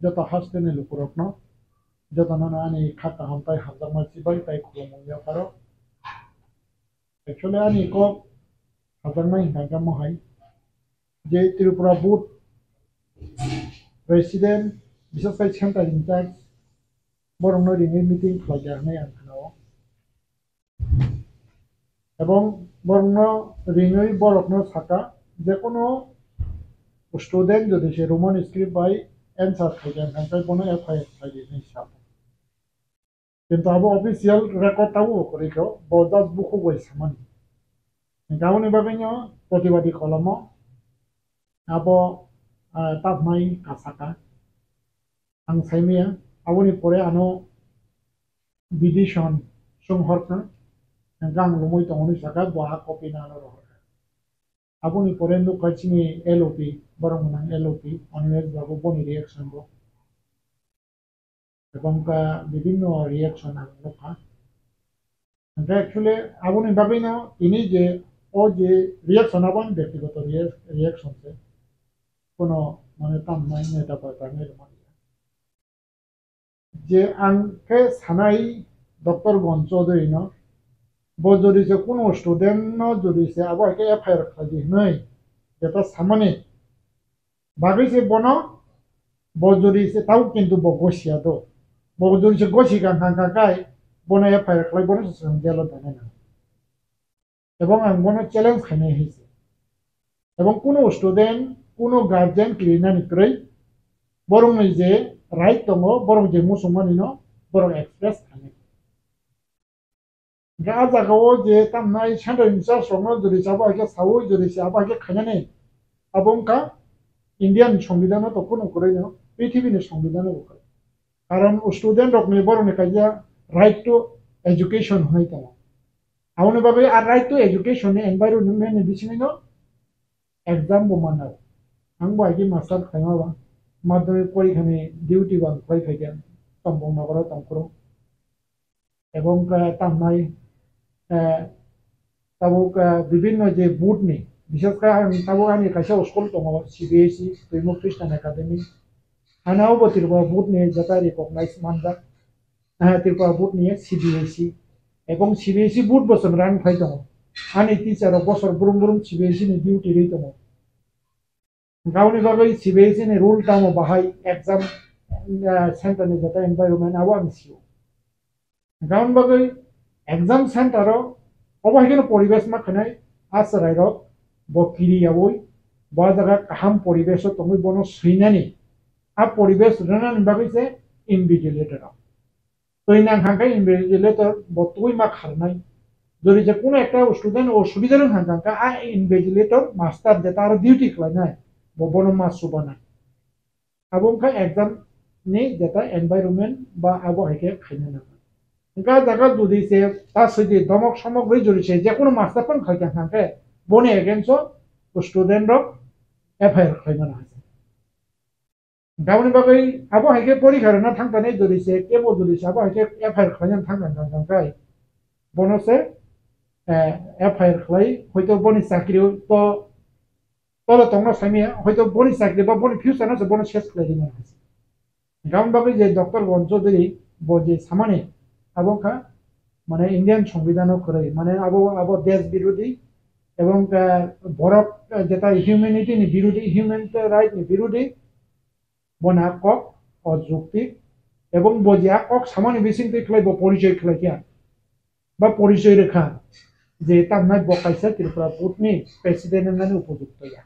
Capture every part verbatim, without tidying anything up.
joto hasteni lukurokno, jotono ani kha kaham tai hamjakma chibai tai khulumung yapharo. Actually, ani kok hamjaknai hwnkha khe mohai, je Tripura Board President, bises khai Central in charge, borokno ringwi meeting khlai ya hwnwi ang khna-o. Ebong borokno ringwi borokno saka, je kono student jodi se Roman script bai answer khai ya hwnkhai bono F I R khlai di hwnwi sa. Kintu abo official record tabuk bo kwrwi kho, bo just bukhuk bai samani. Hwnkhe aboni bagwino protibadi kolomo abo, ah, tabnai kasaka. Ang saimaya, aboni pore ano bidison swnghorkha, hwnkhe ang lumui tongoni saka, bo a copy no ano rohorkha. Aboni pore nukha chini L O P, borok mwnang L O P, Animesh babu boni reaction bo. Ebong ka bibinno reaction ang nukha. Hwnkhe actually aboni bagwino tini je o je reaction abo ani byaktigoto rea-, reaction se. Kono mane tamnai neta bai bai nai rwmani. Je ang khe sanai Doctor Gon Chaudhary no, bo jodi se kuno student no jodi se abo hai khe F I R khlai di hwnwi jeta samani bagwi se bono, bo jodi se tau kintu bo gosia do, bo jodi se gosi kha kha kha khai bono F I R khlai bono se chwng jail o danai nang. Ebong ang bono challenge khainai hai se. Ebong kuno student, kuno guardian kirinani kwrwi, borokni je right tongo, borok je muchungmani no borok express khainai. Hwnkhe a jaga o je tamnai central in charge rokno jodi se abo hai khe saui jodi se abo hai khe khainani, abo wngkha Indian Songbidan o to kuno kwrwi no, prithibini Songbidan o bo kwrwi. Karon student rokni borokni kaisa right to education hwnwi tongo. Aboni bagwi a right to education ni environment ni bisingwino exam bo manna. Ang bo I T master khlaima ba madhyamik porikha ni duty bo ang khlai phaikha Tombong Nogoro Tongkhorok. Ebong khe tamnai, eh, tabuk, eh, bibinno je board ni, bishes khe ang tabuk ani kaisa school tongo C B S E, Twimuk Christian Academy. Ano bo Tripura board ni jeta recognize manjak. Ah, Tripura board ni C B S E. Ebong C B S E board bo chwng run khlai tongo. Ani teacher rok bosor brum brum C B S E ni duty rwi tongo. Hwnkhe aboni bagwi C B S E ni rule tamo bahai exam, ah, center ni jeta environment abo ang sio. Hwnkhe aboni bagwi exam center o obo hai kheno poribesh ma khainai a chwrai rok bo kiri yaui bo jaga kaham poribesh o tongwi bono swinani a poribesh rwnani bagwi se invigilator rok. Twi nang hang khe invigilator bo twi ma kharnai. Jodi je kuno ekta student o subida rwng hang kha, a invigilator master jeta aro duty khlainai, bo bono ma chubanai. Abo wngkha exam ni jeta environment ba abo hai khe khaina nango. Wngkha jaga jodi se ta swidi domok somok rwi jodi se je kuno master phano khai kha hang khe boni against o student rok F I R khlaimano hai. Aboni bagwi abo hai khe porikha rwna thang thani jodi se, kebo jodi se abo hai khe F I R khlaina thang thang thang thang khai bono se, eh, F I R khlai, hoito boni chakri to tolo tongno saimaya, hoito boni chakri ba boni future no se bono ses khlai rwna hai se. Aboni bagwi je Doctor Gon Chaudhary bo je samani abo kha mane Indian Songbidan o kwrwi, mane abo, abo desh birodhi ebong, eh, borok, eh, jeta humanity ni birodhi, human right ni birodhi, Bono a kok, o jukti, ebong bo je a kok samani bisingtwi khlai bo porichoi khlai kha, ba porichoi rwkha je tamnai bo kaisa Tripura Board ni president wngnani upojukto ya.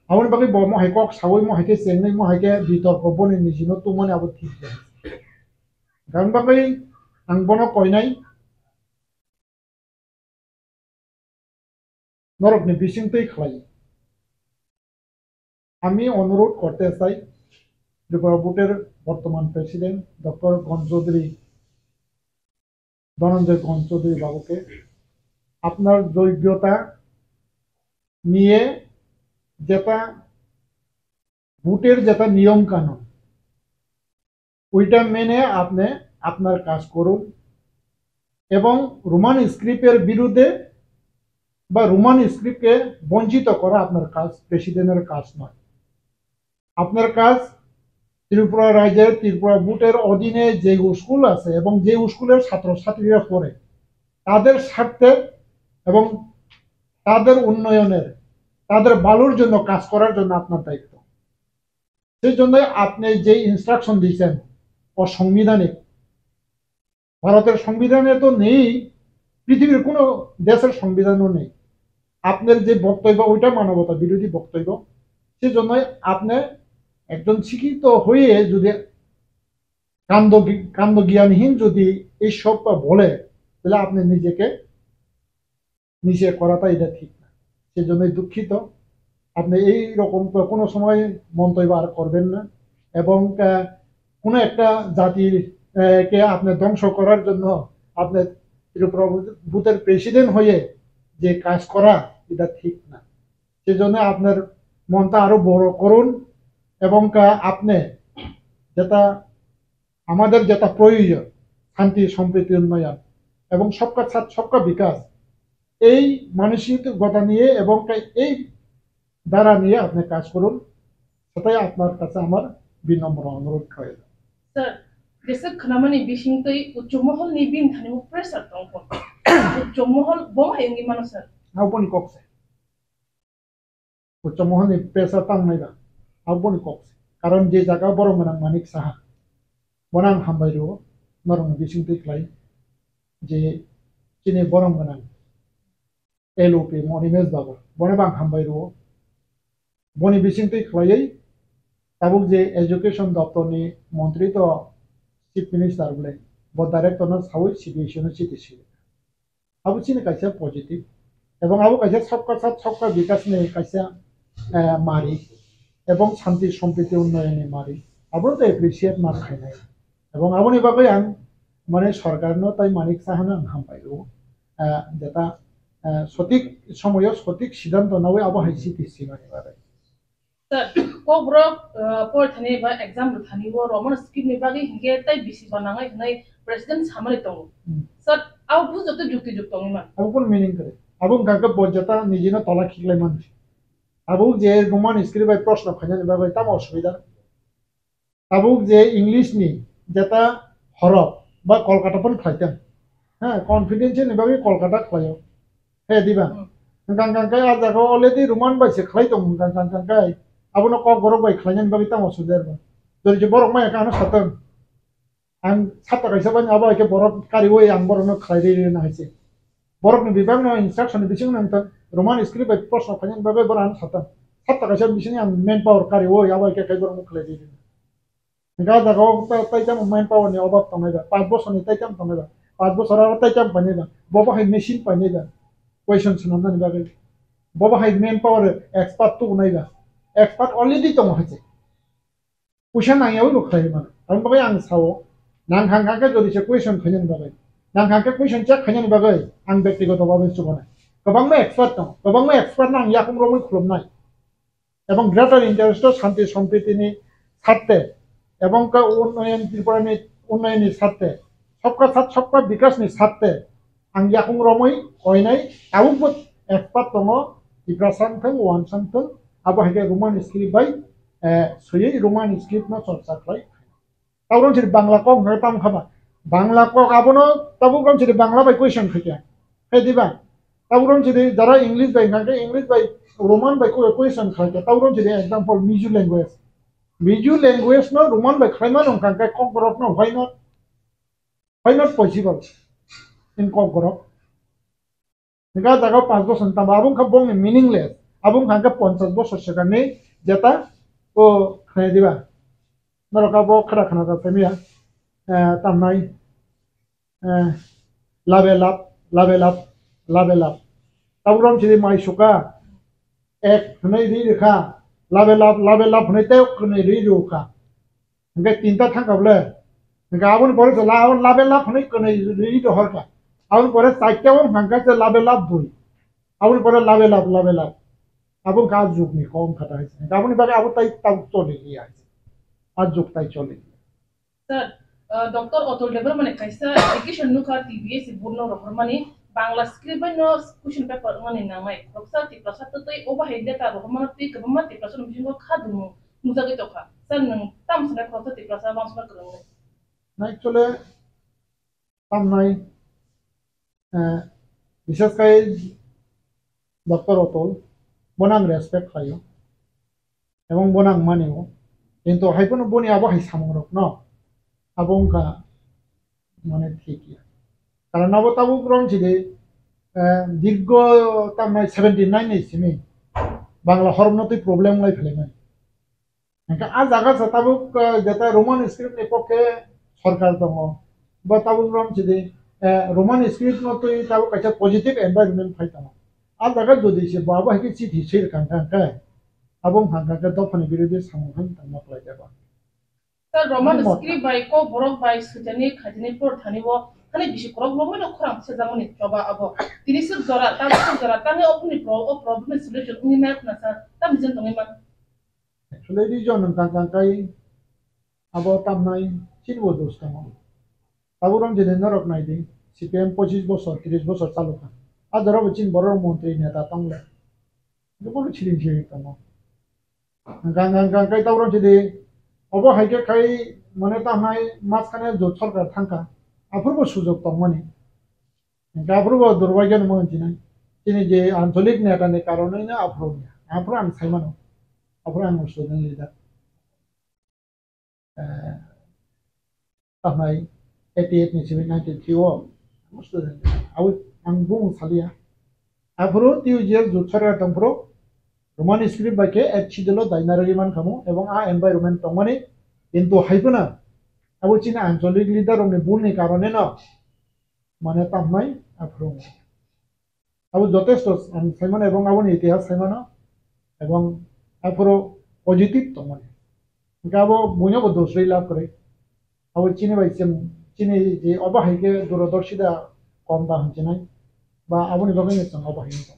Aboni bagwi bo mohai kok saui, mohai khe chengnai, mohai khe bitorko boni nijino tongmani abo thik ya. Aboni bagwi ang bono koinai, norokni bisingtwi khlai. আমি অনুরোধ করতে চাই ত্রিপুরা বোর্ডের বর্তমান president doctor গণ চৌধুরী, ধনঞ্জয় গণ চৌধুরী বাবুকে, আপনার যোগ্যতা নিয়ে যেটা বোর্ডের যেটা নিয়ম কানুন, ওইটা মেনে আপনি আপনার কাজ করুন এবং রোমান স্ক্রিপ্টের বিরুদ্ধে বা রোমান স্ক্রিপ্টকে বঞ্চিত করা আপনার কাজ, প্রেসিডেন্টের কাজ নয়। আপনার কাজ ত্রিপুরা রাজ্যের, ত্রিপুরা বোর্ডের অধীনে যে স্কুল আছে এবং যে স্কুলের ছাত্রছাত্রীরা পড়ে, তাদের স্বার্থে এবং তাদের উন্নয়নের, তাদের ভালোর জন্য কাজ করার জন্য আপনার দায়িত্ব। সেই জন্য আপনি যে ইনস্ট্রাকশন দিয়েছেন, অসাংবিধানিক। ভারতের সংবিধানে তো নেই, পৃথিবীর কোনো দেশের সংবিধানও নেই। আপনার যে বক্তব্য, ওইটা মানবতা বিরোধী বক্তব্য। সেই জন্য আপনি একজন শিক্ষিত হয়ে যদি কাণ্ড, কাণ্ডজ্ঞানহীন যদি এইসব বলে, তাহলে আপনি নিজেকে নিচে করাটা এটা ঠিক না। সেজন্যই দুঃখিত। আপনি এই রকম তো কোনো সময় মন্তব্য আর করবেন না। এবং, আহ, কোনো একটা জাতির, আহ, কে আপনি ধ্বংস করার জন্য আপনি ত্রিপুরা বুথের প্রেসিডেন্ট হয়ে যে কাজ করা, এটা ঠিক না। সেজন্য আপনার মনটা আরো বড় করুন এবং, আহ, আপনি যেটা আমাদের যেটা প্রয়োজন, শান্তি, সম্প্রীতি, উন্নয়ন এবং সবকা সাথ সবকা বিকাশ, এই মানসিকতা নিয়ে এবং এই ধারা নিয়ে আপনি কাজ করুন, সেটাই আপনার কাছে আমার বিনম্র অনুরোধ রইল। Sir, jesa khwnamani bisingtwi uchu moholni bini thani pressure tongkha. Uchu mohol bo hai wngwi mano, sir? Aboni kok se. Uchu moholni pressure tang naiba, aboni kok se. Karon je jaga borok gwnang Manik Saha, bono ang hambai rwo, norokni bisingtwi khlai je chini borok gwnang L O P Monimesh Babu, bono bo ang hambai rwo. Boni bisingtwi khlaiwi tabuk je education doptorni montri to chief minister bole, bo director no sawi C B S E no chiti swi. Abo chini kaisa positive. Ebong abo kaisa sabka sath sabka bikas ni kaisa, eh, mari. Ebong shanti sompriti unnoyon ni mari. Abo to appreciate ma khainai. Ebong aboni bagwi ang mane sorkar no tai Manik Saha no ang hambai o. Eh, jeta, eh, sotik somoyo sotik siddhanto nawi abo hai chiti swi mani bagwi. Sir, kokborok, uh, porithani ba exam rwthani o Roman script ni bagwi hinkhe tai bisi banangai hwnwi president samani tongo. Hmm. Sir, abo bujo tei jukti juk tongwi man. Abo kono meaning kwrwi. Abo wngkha khe bo jeta nijino tola khiklai mani. Abo je Roman script bai proshno khainani bagwi tamo osubida. Tabuk je English ni jeta horok ba Kolkata pon khlai tang. Ha, confidential ni bagwi Kolkata khlaio. He, diba? Hmm. Hwnkha, hwnkha khe ah jaga o already Roman bai se khlai tong, hwnkha, hwnkha, hwnkha khe abono kokborok bai khlainani bagwi tamo sujer ba. Jodi je borok maya khe ano satang. Ang satta kaisa bani abo hai khe borok kariwi ang borokno khlai rwi rwna hai se. Borokni bibakno instruction ni bisingo nang tang Roman script bai proshno khainani bagwi borok ano satang. Satta kaisa bisingo ang manpower kariwi abo hai khe khai borokno khlai rwi rwna. Hingke ah jaga o ta-, taitamo manpower ni obab tongnai ba, panch bosor ni taitamo tongnai ba, panch bosor aro taitamo painai ba, bo bahai machine painai ba, question swnamnani bagwi, bo bahai manpower expert tubunai ba, expert already tongo hai se, puisa nangyawi bo khlai mano, aboni bagwi ang sao, nang hang hang khe jodi se question khainani bagwi, nang hang khe question check khainani bagwi ang bektigoto bhabe chubanai, kwbangma expert tongo, kwbangma expert no ang yakung romwi khulumnai. Ebong greater interest o shanti sompritini sarthe, ebong khe unnoyon Tripurani unnoyonni sarthe, sobka sath sobka bikasni sarthe ang yakung romwi koinai tabukbo expert tongo, Tiprasa wngthung, Wansa wngthung, abo hai khe Roman script bai, eh, swiwi Roman script no chorcha khlai. Tabuk rong siri Bangla kok hwnkhe tamo kha ba? Bangla kok abono tabuk rong siri Bangla bai question khaikha. Khe diba? Tabuk rong siri jara English bai hwnkhe English bai Roman bai koi question khaikha. Tabuk rong siri example Mizo language. Mizo language no Roman bai khlaimano hwnkhe kokborok no why not? Why not possible in kokborok? Hingke ah jaga o panch bosor ni tamo abo wngkha bongni meaningless. Abo wngkha hingke ponchas bosor swkangni jeta o khnai diba. Norok abo khara khna rok phaimya, eh, tamnai, eh, labe lab, labe lab, labe lab. Tabuk rom chiri mai suka, ek hwnwi ri rikha, labe lab, labe lab hwnwi tei hwnwi ri rikha. Hingke tinta thangkha bole. Hingke aboni pore je la-, labe lab hwnwi kwnwi ri dohorkha. Aboni pore chaita o hwnkha khe labe lab dui. Aboni pore labe lab, labe lab. Abo wngkha a jugni kok wngkha ta hai se. Hingke aboni bagwi abo tai tabuk choli liya hai se. A jug tai choli liya. Sir, uh, Doctor Atul Debbarma ni kaisa application nukha T B S board no rohormani Bangla script bai no question paper wngmani nangnai. Khoroksa Tiprasa twtwi obo hai letter rohormano twi kwbangma Tiprasa ni bisingo kha dumu. nukjagwi tongkha. Sir, nwng tamo sanai khoroksa Tiprasa bangsono kwrwngwi? Na, actually, tamnai, eh, bises khai Doctor Atul, bono ang respect khlaio, ebong bono ang manio, kintu hai phano boni abo hai samungrokno abo wngkha mane thik ya. Karon abo tabuk rong chidi, eh, dirgo tamnai seventy nine ni simi Bangla hormno twi problem lai phelaimani. Hingke a jaga sa tabuk, eh, jeta Roman script ni pokke sorkar tongo. Bo tabuk rom chidi, eh, Roman script no twi tabuk kaisa positive environment phai tongo. A jaga jodi se bo abo hai khe chithi swi rwkha hingkha hingkhe, abo wngkha hingkha hingkhe dophani birodhi samung hai tongma kwlai jago. Sir, Roman Ani motha. Script bai kok borok bai swijani khaijani por thani bo hani bisi korok romwi no khorang sejakmani choba abo. Tini sir jora, tabuk sir jora, tangwi ophuni pro-, o problem ni solution wngwi maya khna sir, tamni jen tongwi man. Actually, region wngkha hingkha hingkhe abo tamnai chini bo dos tongo. Tabuk rong jene norok nai di, C P M pochis bosor, tris bosor chalukha. A jora bo chini borok montri neta tongle. Bono siring siring tongo. Gang gang gang kai tabuk rong chidi, obo hai khe khai mane tamnai mas khane jot sorkar thangkha. Aphuru bo sujok tongmani. Hingkhe aphuru bo durbhagyo ni mung chinai. Chini je ancholik neta ni karonwi no aphuru ya. Aphuru ang sai mano. Aphuru ang student leader. Eh, tamnai eighty eight ni simi ninety three o. Ang student leader. Awi ang bung salia. Aphuru T U G S jut sarkar tongphuru Roman script bai khe H C D lo daina rwgwi mankhamu ebong a environment tongmani kintu hai phano abo chini ancholik leader rokni bul ni karone no mane tamnai aphuru. Abo jotesto ang saimano ebong aboni itihas saimano ebong aphuru positive tongmani. Hingke abo buino bo dos rwi lab kwrwi. Abo chini bai chwng chini je obo hai khe durodorshita kom da hwn chinai ba aboni bagwi no chwng obo hai wngkha.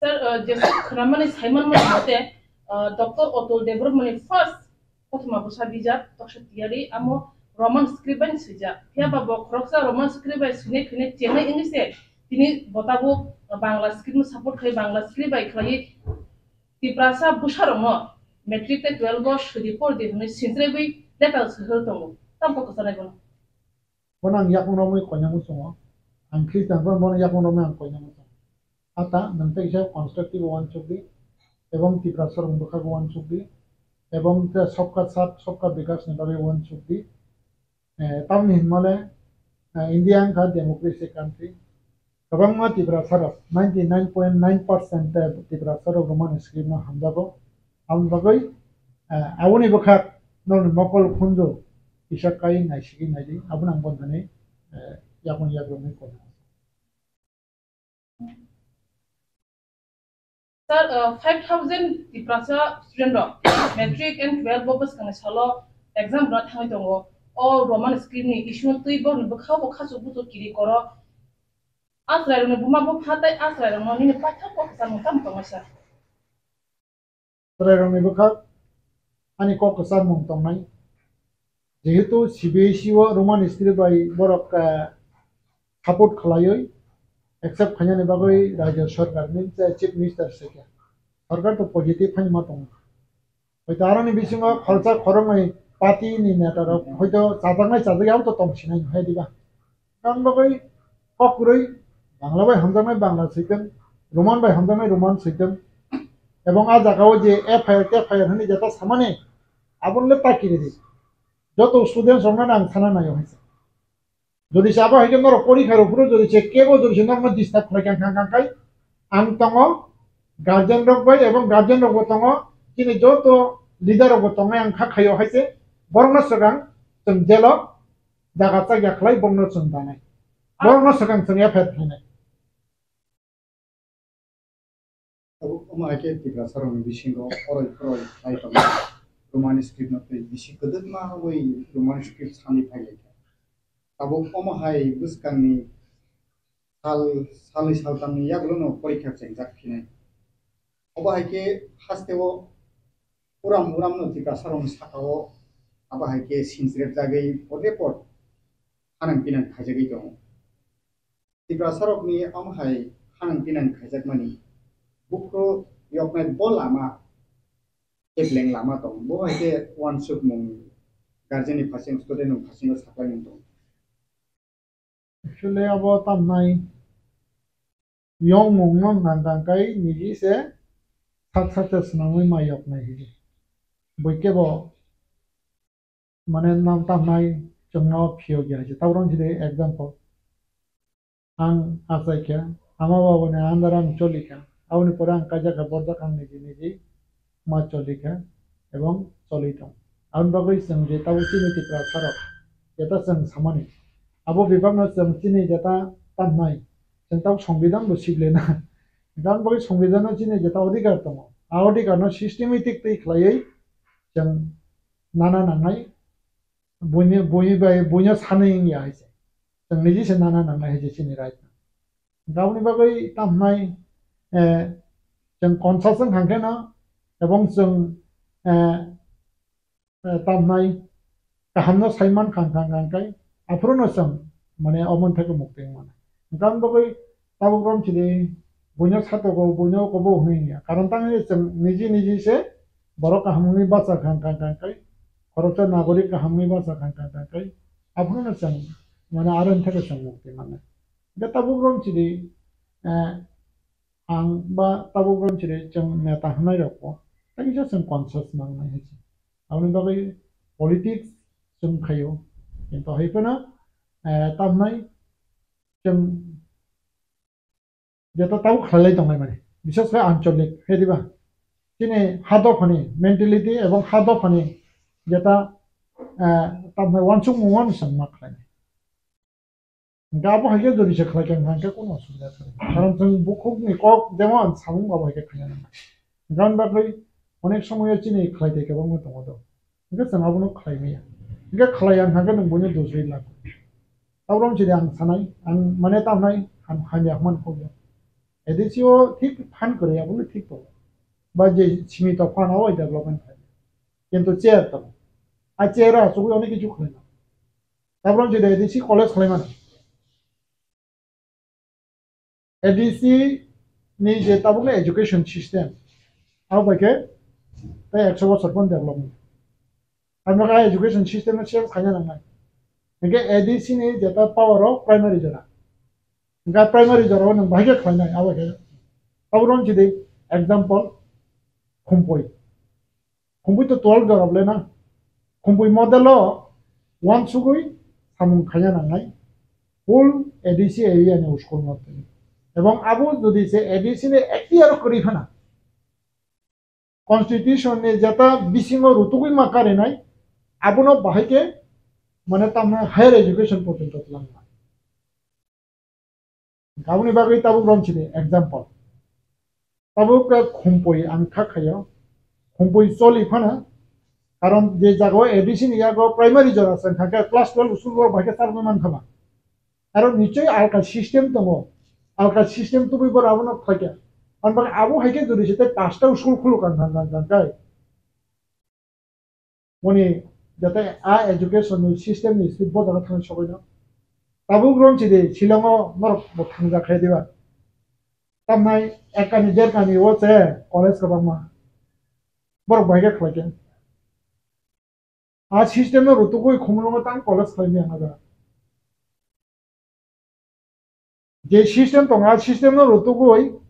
Sir, uh, jesa khwnamani saimanmani mote, uh, Doctor Atul Debbarmani first kothoma bwsa bijap toksa tiyari amo Roman script bai swijak. Phiya ba bo khoroksa Roman script bai swinai khwinai chengnai wngwi se tini bo tabuk Bangla script no support khai Bangla script bai khlaiwi Tiprasa bwsarokno matric tei twelve o swidi pordi hwnwi sinchregwi letter swhwr tongo. Tamo kok kwchanai bono? Bono ang yakung romwi koinangwi chongo. Ang Christian phano bono yakung romwi ang koinangwi chongo. Ata nwng tei kisa constructive uansukdi, ebong Tiprasa rokni bwkhago uansukdi, ebong tei sabka saath, sabka bikas ni bagwi uansukdi. Eh, tamni hinmale, eh, India wngkha democracy country. Kwbangma Tiprasa rok, ninety nine point nine percent Tiprasa rok Roman script no hamjago. Aboni bagwi, eh, aboni bwkhak norokni mokol khunju kisa kai naisigwi naidi, abono ang bontani, eh, yakung yakrwngwi koinai. Sir, uh, five thousand Tiprasa student rok matric and twelve bo bwskangni salo exam rwna thangwi tongo. O Roman script ni issue no twi borokni bwkha bo khachuk buchuk kiri koro. A chwrairokni buma bupha tei a chwrairokno nini paithak kok kwcharmung tamo tongo sir? Chwrairokni bwkhak ani kok kwcharmung tongnai. Jehetu C B S E o Roman script bai borok, eh, support khlaiwi accept khainani bagwi rajya sarkar ni je chief minister se khe. Sarkar to positive phaima tongo. Hoito aroni bisingo khoroksa khoroknwi party ni neta rok hoito chajaknai chajak abo to tong sinai hai diba. Tang bagwi kok kwrwi Bangla bai hamjaknai Bangla switwng, Roman bai hamjaknai Roman switwng. Ebong a jagao je F I R, T F I R hwnwi jeta samani aboni le ta kiri di. Joto students rokno ang sana naio hai se. Jodi se abo hai khe norok porikha rok phuru jodi se kebo jodi se norokno disturb khlai kha, kha, kha, khai ang tongo, guardian rok bai ebong guardian rok bo tongo, chini joto leader rok bo tongnai ang kha khaio hai se, borokno swkang chwng jail o jaga chakya khlai borokno chwng danai, borokno swkang chwng F I R khlainai. Tabuk omo hai khe Tiprasa rokni bisingo oroi phoroi khlai tongo. Roman script no twi bisi kwdwkma wngwi Roman script sani phai lai kha. Tabuk omo hai bwskangni sal, salnwi saltamni yagulono porikha chengjak phinai. Obo hai khe hasteo uram uramno Tiprasa rokni sakao abo hai khe sinchirep jagwi pote pot hanang pinang khaijagwi tongo. Tiprasa rokni omo hai hanang pinang khaijakmani buphuru yoknai bo lama khe beleng lama tong. Bo hai khe uansukmung guardian ni phaising, student ni phaising o saklaimung tong. Actually, abo tamnai yongmung no nang kang kai niji se sak sak se swnamwi ma yok nai hidi. Bui kebo mane nam tamnai chwngno phiyok ya hidi. Tabuk wng hidi example. Ang achai kha, ama baba ni under ang choli kha. Aboni pore ang kaijak kha, borjak ang niji niji ma choli kha ebong choli tong. Aboni bagwi chwng je tabuk chini Tiprasa rok jeta chwng samani, abo bebak no chwng chini jeta tamnai, chwng tabuk Songbidan bo sible na. Aboni bagwi Songbidan no chini jeta odhikar tongo, a odhikar no systematic twi khlaiwi chwng nana nangnai, buini, buini bai, buino sanwi wngya hai se. Chwng niji se nana nangnai hai se chini right no. Aboni bagwi tamnai, eh, chwng conscious wng kha khe no, ebong chwng, eh, eh, tamnai kaham no sai man kha kha kha kai, aphuru no chwng mane omo thai mukti wng mano. Aboni bagwi tabuk rom chini buino satogo, buino kobo hwnwi ya. Karon tang ni chwng niji niji se borok kaham wngwi bacha kha kha kha kai, khoroksa nagorik kaham wngwi bacha kha kha kha kai, aphuru no chwng mane aro thai chwng mukti mano. Hingke tabuk rom chini, eh, ang ba tabuk rom chini chwng neta hwnai rok bo, tei kisa chwng conscious nangnai hai se. Aboni bagwi politics chwng khaio, kintu hai phano, eh, tamnai chwng jeta tabuk khlailai tongnai mani, bises khe ancholik, hai diba? Chini ha dophani mentality ebong ha dophani jeta, eh, tamnai uansukmung wano chwng ma khlainai. Hingke abo hai khe jodi se khlai khe wngkha, hingke kono osubida khlai. Karon chwng bukhukni kok jemon samung abo hai khe khaina nangkha. Hingke aboni bagwi onek somoyo chini khlai tei kwbangma tongo do. Hingke chwng abono khlai maya. Hingke khlai ya wngkha khe nwng buino dusri lak. Tabrom chini ang sanai, ang mane tamnai ham-, hamya hwnmani khokya. A D C o thik phan kwrwi, abono thik tongo. Ba je simi tok phan abo development khlai. Kintu chair tongo. A chair o achugwi onek kichu khlaina. Tabrom chini A D C college khlai mano. A D C ni je tabukni education system, abo bai khe tei ekso bosor phano development. Ang nokha education system no change khaina nangnai. Hingke A D C ni jeta power o primary jora. Hingke primary jora o nwng bahai khe khlainai, abo khe. Abo rong chidi example, Khumpui. Khumpui to twelve jora bole na. Khumpui model o uansugui samung khaina nangnai. Whole A D C area ni school no twi. Ebong abo jodi se A D C ni ekhtiar kwrwi phano, constitution ni jeta bisingo rutugwi ma karinai, abono bahai khe mane tamna higher education porjonto twlangma. Aboni bagwi tabuk rom chini example. Tabuk khe Khumpui ang kha khayo. Khumpui choli phano, karon je jaga o A D C ni yago primary jora se wngkha khe class twelve school rok bahai khe charwgwi mankha ba. Aro nichoi alka system tongo. Alka system tubui bo abono khlaikha. Ang bak abo hai khe jodi se tei pasta school khuluk ang kha, kha, kha, kha. Boni jate a education ni system ni sri bo jaga thang sogwi no. Tabuk rom chidi Shillong o norok bo thangjak khe diba. Tamnai ek kani der kani o se college kwbangma. Borok bahai khe khlaikha. A system no rutugwi khumulwngo tang college khlaimaya ang a jaga. Je system tongo, a system no rutugwi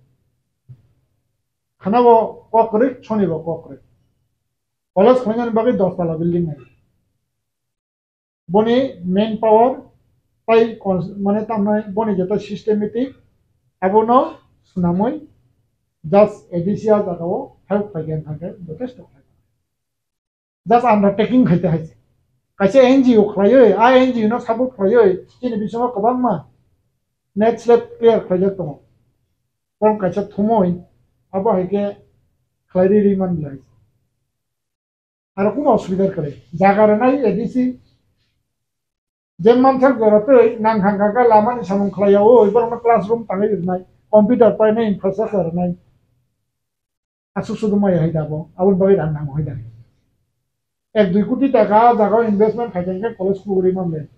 khana bo kok kwrwi, soni bo kok kwrwi. College khlainani bagwi dos tala building nai. Boni main power tai cons-, mane tamnai boni jeta systematic abono swnamwi just A D C a jaga o help khlai khe wngkha khe jotesto khlai. Just undertaking khaite hai se. Kaisa N G O khlaiwi, a N G O no support khlaiwi, chini bisingo kwbangma net slate clear khlaijak tongo. Form kaisa thumui, abo hai khe khlai ri ri man lai. Aro kuno osubida kwrwi. Jaga rwnai A D C, je manthak jora twi nang thang kha kha lama ni samung khlai ya o, borok no classroom tangwi rwnai, computer painai, infrastructure rwnai. Aswk sudu maya hai da bo, aboni bagwi rang nango hai da. Ek dui koti taka ah jaga o investment khai khe college khulugwi manle.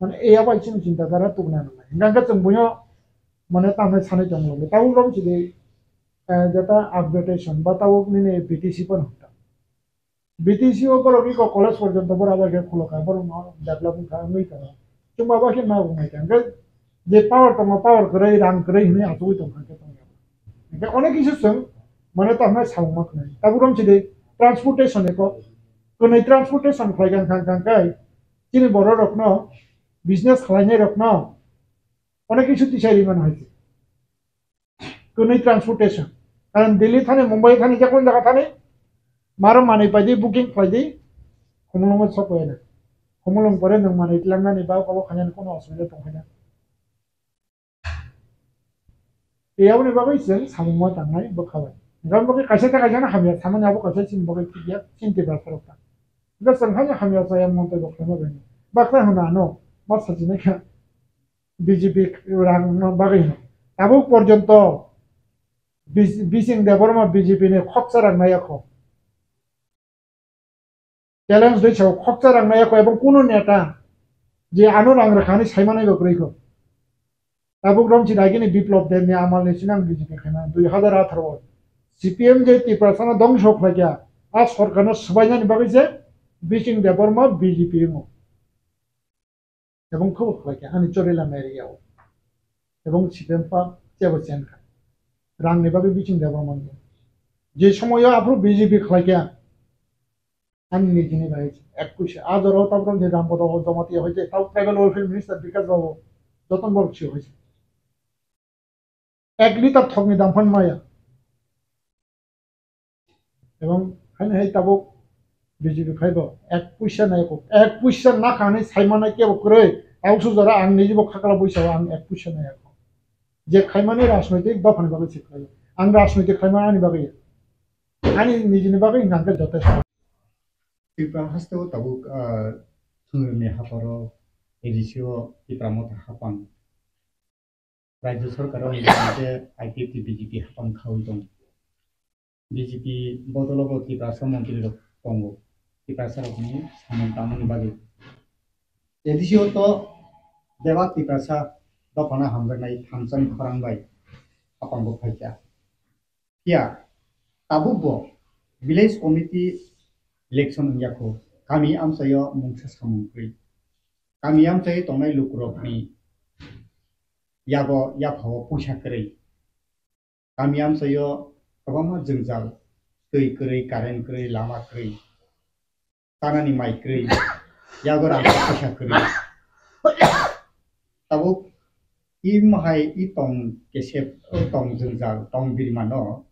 Mane, e abo chini chinta dhara tubuna nangnai. Hingkha khe chwng buino, mane, tamni sanai tongmani. Tabuk rok chidi, eh, jeta upgradation ba tabuk nini B T C pono hwnta. B T C o borok iko college porjonto borok abai khe khulokha, borok no develop wngkha, wngwi tongo. Chwng ba bai khe ma wngwi tong. Hwnkhe je power tongo, power kwrwi, rang kwrwi hwnwi achugwi tongkha khe tongya. Hwnkhe onek kisu chwng mane tamo samung ma khwnai. Tabuk romchidi transportation eko, kwnwi transportation khlai kang kang kang kai chini borok rokno, business khlainai rokno onek kisu tisai rimano hai. Kwnwi transportation. Karon Delhi thani, Mumbai thani, jekon jaga thani, maro manwi paidi, booking khlaidi, Khumulwngo sok paina. Khumulwng pore nwng manwi tlangnani ba obo khainani kono osubida tongkhaina. Tei aboni bagwi chwng samungma tangnai bwkha bai. Hwnkhe aboni bagwi kaisa ta kaisa no hamya samani abo kaisa chini bagwi thik ya, chini Tiprasa rok ta. Hwnkhe chwng haino hamya chaya montoi bo khlaima bai. Baksa hwna ano, ma sajinai kha. B J P rang no bagwi hino. Tabuk porjonto bis-, Bising Debbarma B J P ni khoksa rang nai yakho. Challenge dui sao khoksa rang nai yakho ebong kuno neta je ano rang rwkha hinwi saimanai bo kwrwi kho. Tabuk romchi dagini Biplop Deb ni amal ni sinang B J P khaina dui hazar atharo o C P M je Tiprasa no dongso khlaikha, a sorkar no swbainani bagwi je Bising Debbarma B J P wngo. Ebong khe bo khlai kha ani Chorila area o. Ebong C P M pa chebo chen kha. Rang ni bagwi Bising Debbarma ni. Je somoyo aphuru B J P khlai kha. Ani nijini bai ek puisa. A jora o tabuk je Rampada o Jamatia hoite tabuk tribal welfare minister Bikash Babu, Joton Babu si hoite. Ek litar thokni dam phan maya. Ebong haino hai tabuk B J P phaibo ek puisa nai ko, ek puisa nakha hinwi saimanai kebo kwrwi. Ausu jora ang nijibo khakla buisao ang ek puisa nai ko. Je khaimani rajnoitik dophani bagwi se khlaio. Ang rajnoitik khaima ani bagwi. Ani nijini bagwi hwnkha hwnkhe jotesto. Tripura hasteo tabuk, ah, thwngni haparo A D C o Tipra Motha hapang. Rajya sarkar o hwnwi tongkhe I P F T B J P hapang khaui tongo. B J P bodolo bo Tiprasa montri rok tongo, Tiprasa rokni samung tangmani bagwi. A D C o to bebak Tiprasa dophano hamjaknai Thamchand Khorang bai hapang bo phaikha. Phiya tabuk bo village committee election wngya kho, kami amchaio mungsa samung kwrwi. Kami amchaio tongnai lukurokni yago yaphao puisa kwrwi. Kami amchaio kwbangma jwngjal, twi kwrwi, current kwrwi, lama kwrwi, tanani mai kwrwi, yago rang puisa kwrwi. Tabuk i mohai i tong kesep, o tong jwngjal, tong birmano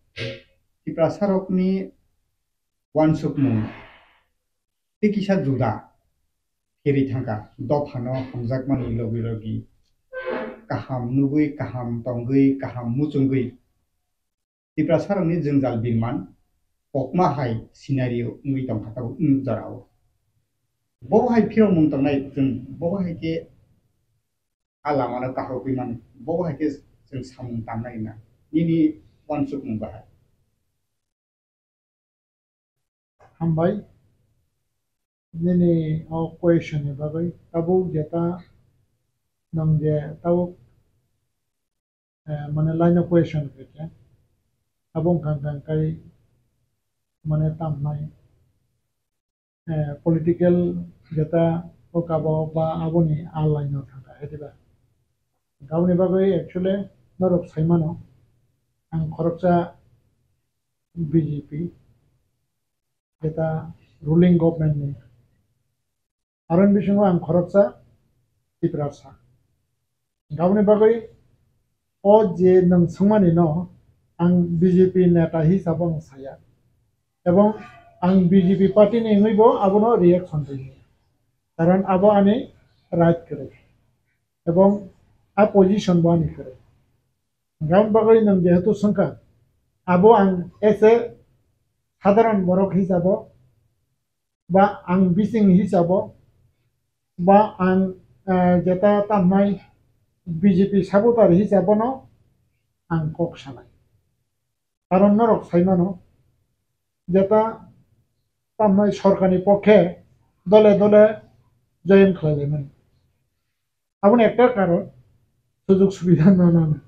Tiprasarokni uansukmung tei kisa juda kherwi thangkha. Dophano hamjakmani logi logi kaham nugwi, kaham tongwi, kaham muchungwi Tiprasarokni jwngjal birman kokma hai scenario wngwi tongkha tabuk nwng jorao. Bobo hai phirokmung tongnai chwng, bobo hai khe a lamano kahorwi mano, bobo hai khe chwng samung tangnai na nini uansukmung bahai. Hambai nini o question ni bagwi. Tabuk jeta nwng je tabuk, eh, mane line o question khe khe abo wngkha khe kai mane tamnai, eh, political jeta o kabo ba aboni a line o thangkha, hediba. Aboni bagwi actually norok saimano ang khoroksa B J P, jeta ruling government ni, aroni bisingo ang khoroksa Tiprasa. Aboni bagwi o je nwng swngmani no ang B J P neta hisabo ang saya, ebong ang B J P party ni wngwi bo abono reaction rwya, karon abo ani right kwrwi ebong a position bo ani kwrwi. Aboni bagwi nwng jehetu swngkha, abo ang as a sadharan borok hisabo ba ang bising hisabo ba ang, eh, jeta tamnai B J P supporter hisabono ang kok sanai. Karon norok saimano, jeta tamnai sorkarni pokhe dole dole join khlailaimani. Aboni ekta karon sujog subida nanani.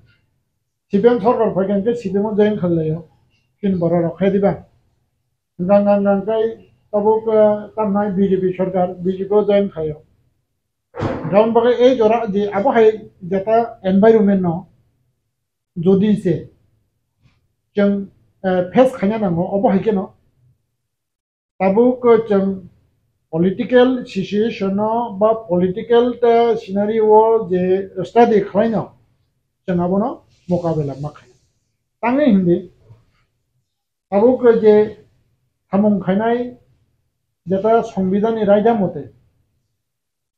C C P M sorkar phaikha hwnkhe C P M o join khailaiyo. Chini borok rok khe diba? Gang gang gang kai tabuk, eh, tamnai B J P sorkar, B J P o join khaio. Ground bagwi ei jora je abo hai jeta environment no jodi se chwng, eh, face khaina nango, obo hai kheno tabuk chwng political situation no ba political, eh, scenario o je study khlaino chwng abono mokabela ma khaina. Tangwi hindi tabuk je samung khainai jeta songbidani raida mote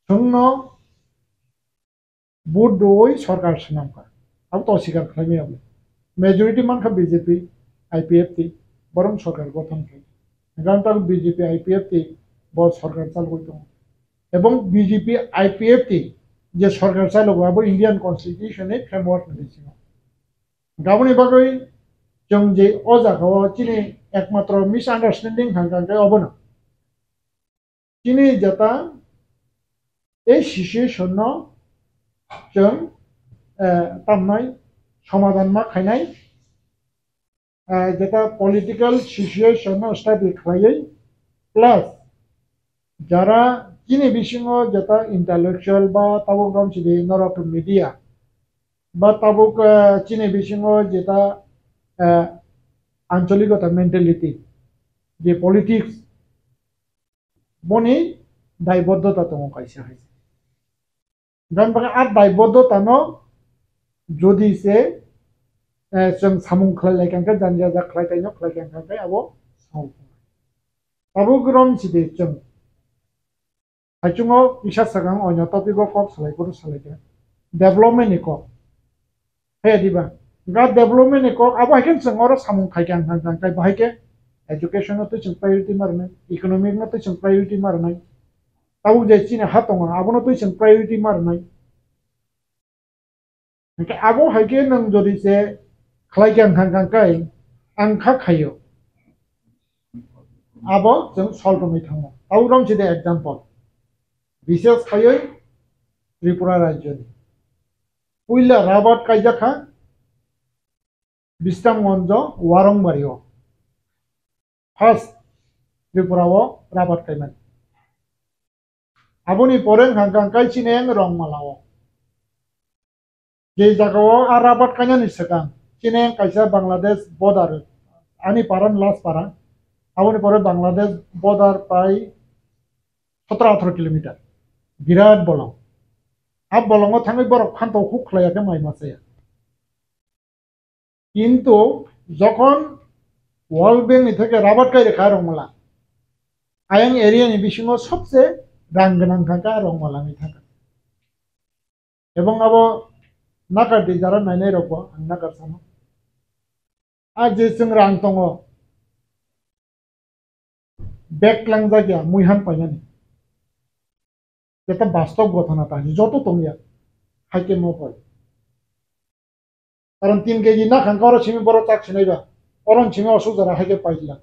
chwngno vote rwui sorkar swnamkha. Abo to sikar khlaimaya ble. Majority mankha B J P, I P F T, borok sorkar gothon khlai. Gan ta B J P, I P F T bo sorkar chalogwi tongo. Ebong B J P, I P F T je sorkar chalogo abo Indian Constitution ni framework ni bisingo. Gaboni bagwi chwng je o jaga o chini ekmatro misunderstanding hangkha hwnkhe obono. Chini jeta ei situation no chwng, eh, tamnai somadhan ma khainai, eh, jeta political situation no study khlaiwi plus jara chini bisingo jeta intellectual ba tabuk romsidi norok media ba tabuk, eh, chini bisingo jeta, eh, ancholikota mentality je politics boni daiboddota tongo kaisa hai. Gan bagwi a daiboddota no jodi se, eh, chwng samung khlai lai kha hwnkhe, jani jajak khlai taino khlai kha hwnkhe abo samung. Abo grom sidi chwng. Haichungo kisa swkang oino topic o kok salai phuru salai kha. Development ni kok. He diba? Ga development ni kok abo hai khe chwng oro samung khai kha hwnkhe, hwnkhe bahai khe education no twi chwng priority ma rwnai, economic no twi chwng priority ma rwnai. Tabuk je chini ha tongo, abono twi chwng priority ma rwnai. Hwnkhe abo hai khe nwng jodi se khlai kha hwnkha hwnkha khe ang kha khaio, abo chwng sol tongwi thango. Tabuk romsidi example, bishes khaiwi Tripura rajyoni puila rabat kaijak kha Bisramganjo Warongbario, first Tripura o rabat kaimani. Aboni pore hwnkha hwnkha khe chini ang Rongmala o. Je jaga o a rabat kainani swkang, chini ang kaisa Bangladesh border, ani para ni last para, aboni pore Bangladesh border prai sotro atharo kilometer, birat bolong. A bolongo thangwi borok phanto huk khlaiya khe mai ma chaya. Kintu jokhon World Bank ni theke rabat kai rwkha Rongmala, ayang area ni bisingo sobse rang gwnang thangkha Rongmala ni thangkha. Ebong abo nakar di jara nainai rokbo ang nakar sano. A je chwng rang tongo, bag langjak ya, muihan painani. Jeta bastob gothona ta, joto tongya, haike mo poi. Karon tin K G nakhang koro simi boro chak sinai ba, oron simi osuk jara haike pailak.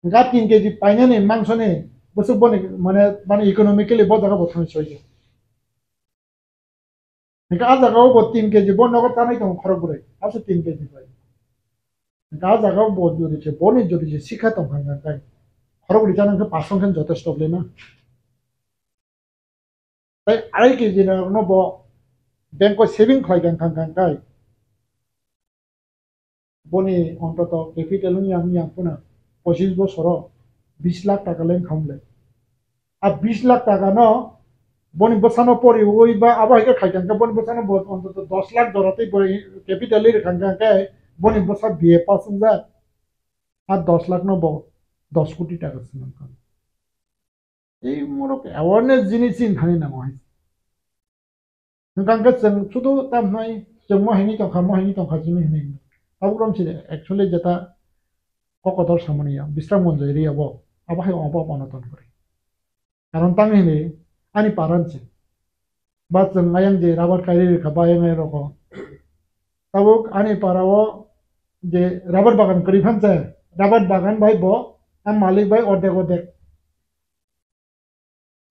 Ga tin K G painani mangsoni bwswk boni, mane, mane economically bo jaga bo thangwi soiya. Hingke a jaga o bo tin K G bo nogo tanai tongo khorok bwrwi, asa tin K G bai. Hingke a jaga o bo jodi se, boni jodi se sikha tong kha hingka khe khorok bwrwi chana hingke pasong khe jotesto le na. Tai arai K G no bo bank o saving khlai kha hingka khe. Boni ontoto capital wng yang, wng yang phano pochis bosoro bis lakh taka le wngkha mole. A bis lakh taka no boni bwsano poriwi ba abo hai khe khai kha, boni bwsano bo ontoto dos lakh jora tei bo capital ri rwkha, hingkha khe boni bwsa B A pass wngjak. A dos lakh no bo dos koti taka se mankha. Ei morok awareness jinis chini thani nango hai. Hingkha hingkhe chwng sudu tam hwnai, chwng mo hinwi tongkha, mo hinwi tongkha, chini hinwi hinwi. Tabuk rom sidi, actually, jeta kokotor samani ya, Bisramganj area bo, abo hai obo onoton kwrwi. Karon tang hinwi, ani paran se. Ba chwng ayang je rabar kairi rikha, ba ayang ayang rokho. Tabuk ani para o je rabar bagan kwrwi phan se, rabar bagan bai bo, a malik bai ordek ordek.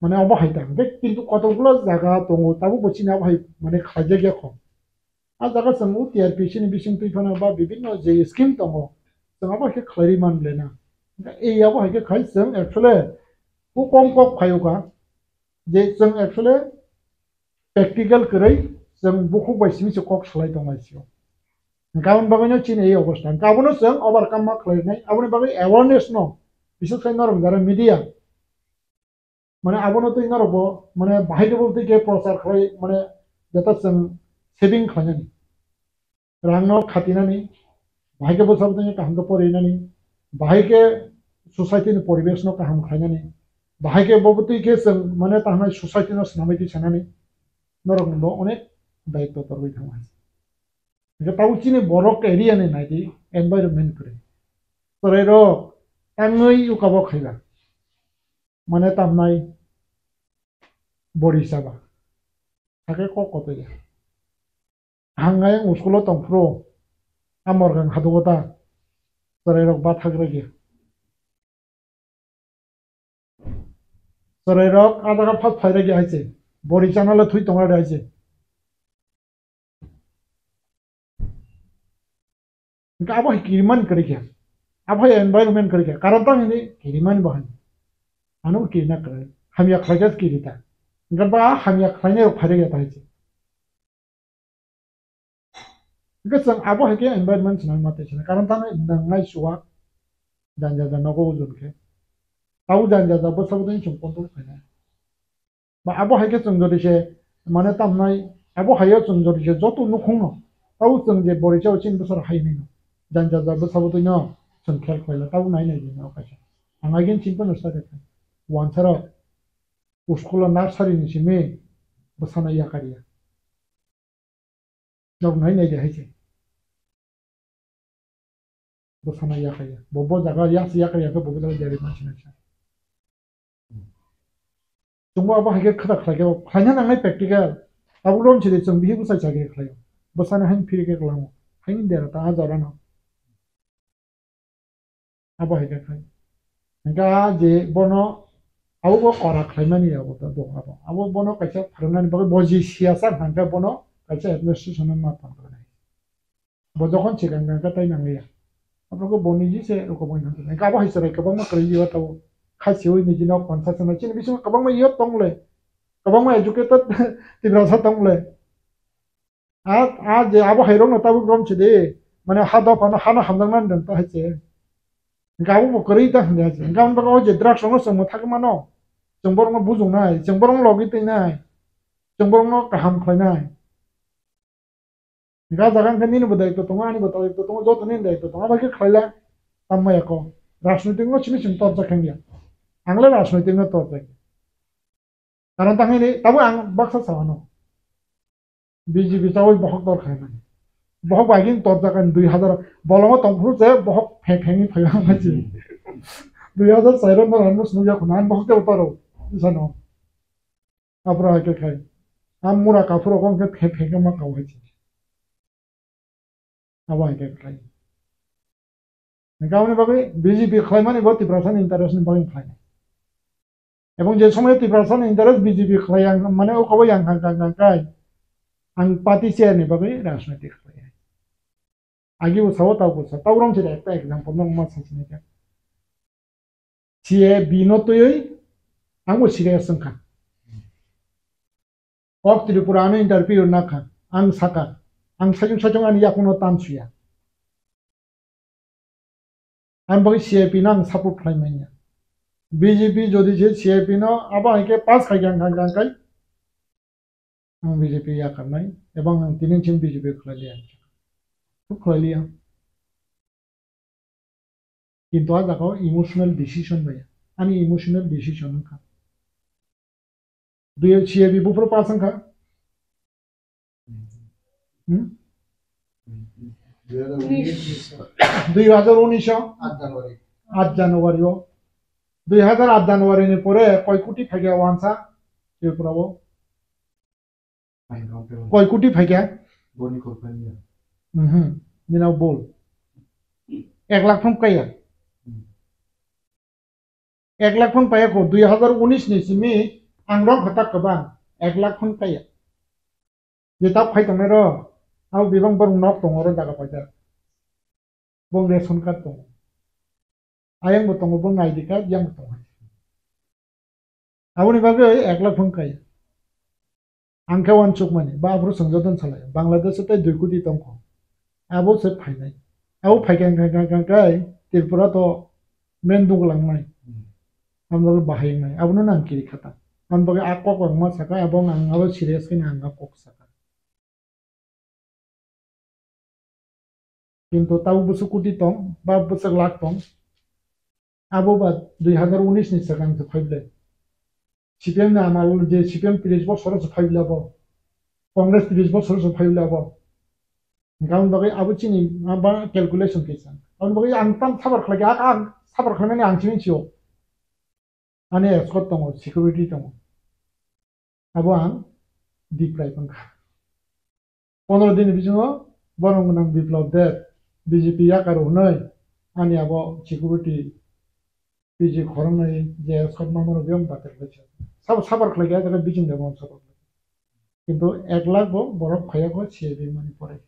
Mane obo hai ta, hingke kintu kotokgulo jaga tongo, tabuk bo chini abo hai mane khlaijak ya kho. A jaga chwng o T R P C ni bising twi phano ba bibinno je scheme tongo, chwng abo hai khe khlai rwi man le na. Hwnkhe ei abo hai khe khai chwng actually o kom kok phai o kha, je chwng actually practical kwrwi chwng bukhuk bai simi se kok salai tong lai sio. Hwnkhe aboni bagwino chini ei obostha. Hwnkhe abono chwng overcome ma khlai nai, aboni bagwi awareness no, bises khai norok jara media, mane abono twi norok bo, mane, bahai khe bo twi khe prochar khlai, mane, jata chwng saving khlainani, rang no khatinani, bahai khe bwsa bwtwi kaham khe porinani, bahai khe society ni poribesh no kaham khlainani, bahai khe bo bwtwi khe chwng, mane, tahnai society no swnamwi twi sanani, norok bo onek daitw torwi thango hai. Hwnkhe tabuk chini borok area ni naidi environment kwrwi. Chwrairok tangwi ukabo khaiba. Mane tamnai bori chaba. Hakhe kok kotoya. Hangnai ang school o tongphuru. A morgang hadugo ta. Chwrairok ba thagra gya. Chwrairok a jaga phat phaira gya hai se. Bori chana le thwi tongra hai se. Hwnkhe abo hai kirimani kwrwi khe. Abo hai environment kwrwi khe. Karon tang hini kirimani bo hani. Ano kirina kwrwi. Hamya khlaikhe kiri ta. Hwnkhe ba hamya khlainai rok phaira gya ta hai se. Hwnkhe chwng abo hai khe environment swnamwi ma tei swnam. Karon tang nangnai chuwak janja ja nogo ujun khe. Tabo janja ja bwsa bwtwi chwng control khainai. Ba abo hai khe chwng jodi se mane tamnai abo hai o chwng jodi se joto nukhung no. Tabo chwng je bori chao chini bwsar hai hwnwi no. Janja ja bwsa bwtwi no chwng khel khlaila tabo nai nai di no kaisa. Ang again chini phano sa khe wansa rok school o nursery ni simi bwsano yakar ya. Nog nai nai de hai se. Bwsano yakar ya. Bo bo jaga yak se yakar ya khe bo bo jaga jari ma sinai sa. Chwngbo abo hai khe khwda khlai khe khlaina nangnai practical. Abo rom se de chwng bihi bwsai sa khe khlai. Bwsano hain phiri khe kwlango. Hain dera ta a jora no. Abo hai khe khai. Hwnkhe a je bono abo bo kora khlaimani abo ta dong abo. Abo bono kaisa phrwngnani bagwi bo je siyasa hwnkhe bono kaisa administration no ma tong khe nai. Bo jokhon sikang kang khe tai nang ya. Abo khe bo niji se rokom wng khe. Hwnkhe abo hai chwrai kwbangma kwrwi yo tabo. Kha siwi niji nok phansa chwng chini bisingo kwbangma yo tong le. Kwbangma educated Tiprasa tong le. A, a je abo hai rok no tabuk rom se de. Mane ha dopha no hano hamjaknani dong ta hai se. Hwnkhe abo bo kwrwi ta hwnkhe hai se. Hwnkhe aboni bagwi o je drugs rok no chwng mwthagwi mano. Chwng borok no bujung nai, chwng borok no logi twi nai. Chwng borok no kaham khlai nai. Hwnkhe a jaga hwnkhe nini bo daitw tongo, ani bo daitw tongo, joto nini daitw tongo. Abo khe khlai la tamo ya ko. Rajnoitik no simi simi torjak khe ya. Ang le rajnoitik no torjak. Karon tang hini, tabuk ang baksa sa ano. B J P chawi bohok dor khai mani. Bohok bai gin torjak ani dui hazar bolongo tong phuru se bohok pheng pheng ni phai ang chi. Dui hazar chai ro nor ano sunu ya khuna bohok te utaro. Isano. Abra ke khai. Am mura kaphuru kong ke pheng pheng ma kau hai chi. Abo hai khe khlai. Hwnkhe aboni bagwi B J P khlaimani bo Tiprasani interest ni bagwi khlai. Ebong je somoy Tiprasani interest B J P khlai ang mane o kobo yang kha kha kha khai. Ang party chair ni bagwi rajniti khlai. Agi bo sao tau bo sao. Tau rom se ekta example no ma sa sini kha. C A B no twiwi ang bo serious wngkha. Kok Tripura ano interview nakha, ang saka, ang sajung sajung ani yakuno tan suya. Ang bagwi C A P no ang support khlai manya. B J P jodi je C A P no abo hai khe pass khai khe ang kang kang kai. Ang B J P yakarnai, ebong ang tini chim B J P khlai liya. Khlai liya. Kintu a jaga o emotional decision bai. Ani emotional decision wngkha. Dui C A B buphuru pass wngkha. Hmm? Dui hazar unis o? Aat January. Aat January o. Dui hazar aat January ni pore koi koti phaikha wansa Tripura o? Koi koti phaikha? Boni kok phaikha. Mhm. Nina bol. Ek lakh phung kaya. Hmm. Ek lakh phung paya ko, dui hazar unis ni simi ang rok khatak kwbang. Ek lakh phung kaya. Je tak phai tongnai ro. Abo bebak borok nok tongo oro jaga paida. Bong ration card tongo. Ayang bo tongo, bong I D card, yang bo tongo. Aboni bagwi ek lakh phung kai. Ang khe uansukmani, ba aphuru swngjadon salai. Bangladesh tei dui koti tongkho. Abo se phainai. Abo phaikha, kha, kha, kha, kha, Tripura to main duglangnai. Hmm. Ang bagwi bahai wngnai. Abono nang kiri khata. Ang bagwi a kok ang ma saka, abo ang abo serious khe ang a kok saka. Kintu tabuk bwswk koti tong, ba bwswk lakh tong, abo ba dui hazar unis ni swkang se phaible. C P M ni amal je C P M tris bosor se phaible abo, Congress tris bosor se phaible abo. Hingkhe aboni bagwi abo chini ma ba calculation kisa. Aboni bagwi ang tam sabar khlai kha, ang sabar khlaimani ang chini sio. Ani escort tongo, security tongo. Abo ang deprive wngkha. Pondro din ni bisingo borok gwnang Biplab Deb, B J P yakar hwnwi ani abo security P G khoroknwi je escort mamano biyang batir khlaisa. Sabo sabar khlaikha, jaga bising de bono sabar khlaikha. Kintu ek lakh bo borok phaiya kho C I B mani pore.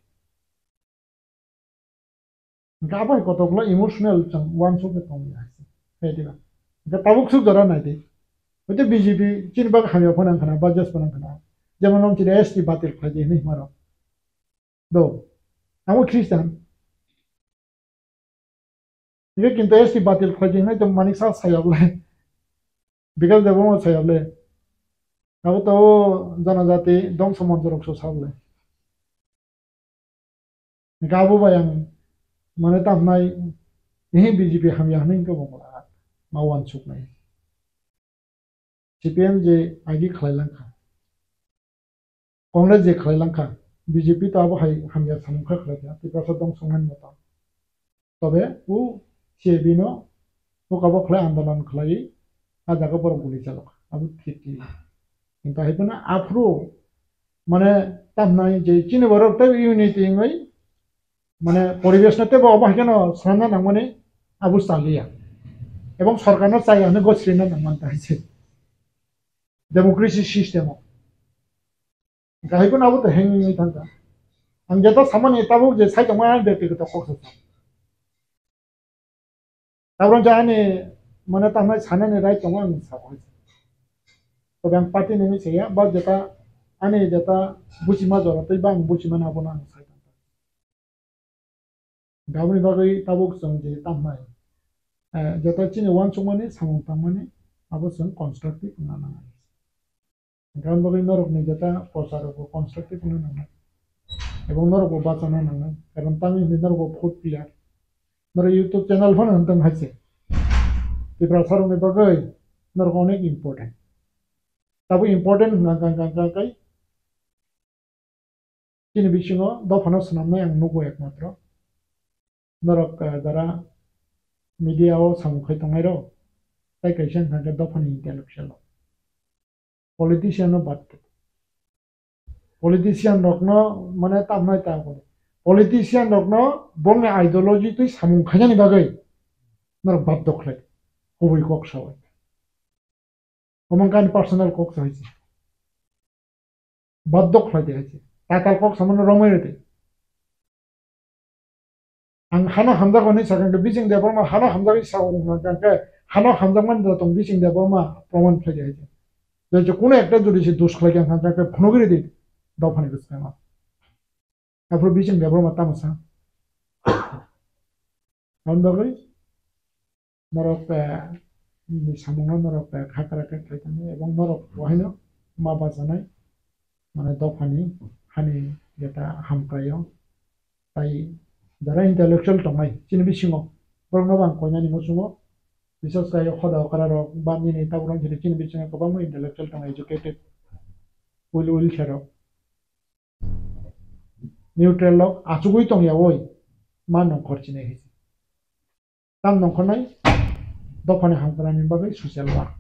Hingke abo hai kotor khlai emotional chwng uansuk khe tongya hai se. Hai diba? Hingke tabuk suk jora nai di. Hoite B J P chini bagwi hamya phano wngkha na, budget phano wngkha na. Jemon nong chini S T batil khlai di hinwi hwnma rok. Do. Abo Christian. Hingke kintu S T batil khlai di hinwi tong manik sa sayable. Bikas Debbarma sayable. Abo to janajati dongso moncho rok so sable. Hingke abo bai ang mane tamnai, ehe B J P hamya hinwi hingke bo ma uansuknai. C P M je agi khlai langkha, Congress je khlai langkha, B J P to abo hai hamya samung kha khlai kha, Tiprasa dong songnani moto. Tobe o C I B no o kabo khlai andolon khlai, a jaga borok guli chalok, abo thik thik. Kintu hai phano aphuru mane tamnai je chini borok tei unity wngwi mane poribesh no teibo obo hai kheno swnamna nangmani abo chaliya. Ebong sorkar no chaya hwnwi gosrina nangmani ta hai se. Democracy system o. Hingke hai phano abo to hengwi thangkha. Ang jeta samani tabuk je sai tongma ang bektikoto kok sa. Tabuk je ani mane tamnai sanani right tongo ang sa. Tobe ang party ni saya ba jeta ani jeta buchima jora tei ba ang buchimani abono ang sai tongkha. Aboni bagwi tabuk chwng je tamnai, eh, jeta chini uansukmani samung tangmani abo chwng constructive wngna nangnai. Aboni bagwi norokni jeta prochar rokbo constructive wngna nangnai. Ebong norokbo bachana nangnai. Karon tamni hwnwi norokbo fourth pillar. Norok YouTube channel phano hwn tong hai se. Tiprasa rokni bagwi norok onek important. Tabuk important wngkha, wngkha, wngkha, wngkha, wngkha. Chini bisingo dophano swnamnai ang nugo ekmatro. Norok, eh, jara media o samung khai tongnai rok, tai kaisa wngkha khe dophani intellectual rok. Politician no bad. Politician rokno mane tamnai ta. Politician rokno bongni ideology twi samung khainani bagwi norok bad khlai. Kubui kok sawi. Omo wngkha ani personal kok sa hai se. Baddo khlai de hai se. Tatal kok samano romwi rw de. Ang hano hamjak hwnwi sakha hwnkhe Bijing Debbarma hano hamjagwi sa wng hwnkhe hano hamjakmani da tong Bijing Debbarma proman khlai de hai se. Jodi kuno ekta jodi se dos khlai kha hwnkhe phunugwi rw di dophani bwskango. Aphuru Bijing Debbarma tamo sa. Aboni bagwi norok, eh, ni samungno norok, eh, khakra khe khlai tongwi, ebong norok bo haino ma bachanai, mane dophani hani jeta hamkraio, tai jara intellectual tongnai chini bisingo, borokno bo ang koinani muchungo, bises khe hoda okra rok ba nini tabuk rok chini bisingo kwbangma intellectual tongo, educated, well, well khe rok. Neutral rok achugwi tongya oi, ma nongkhor chinai hai se. Tam nongkhornai dophani hamkranani bagwi social work.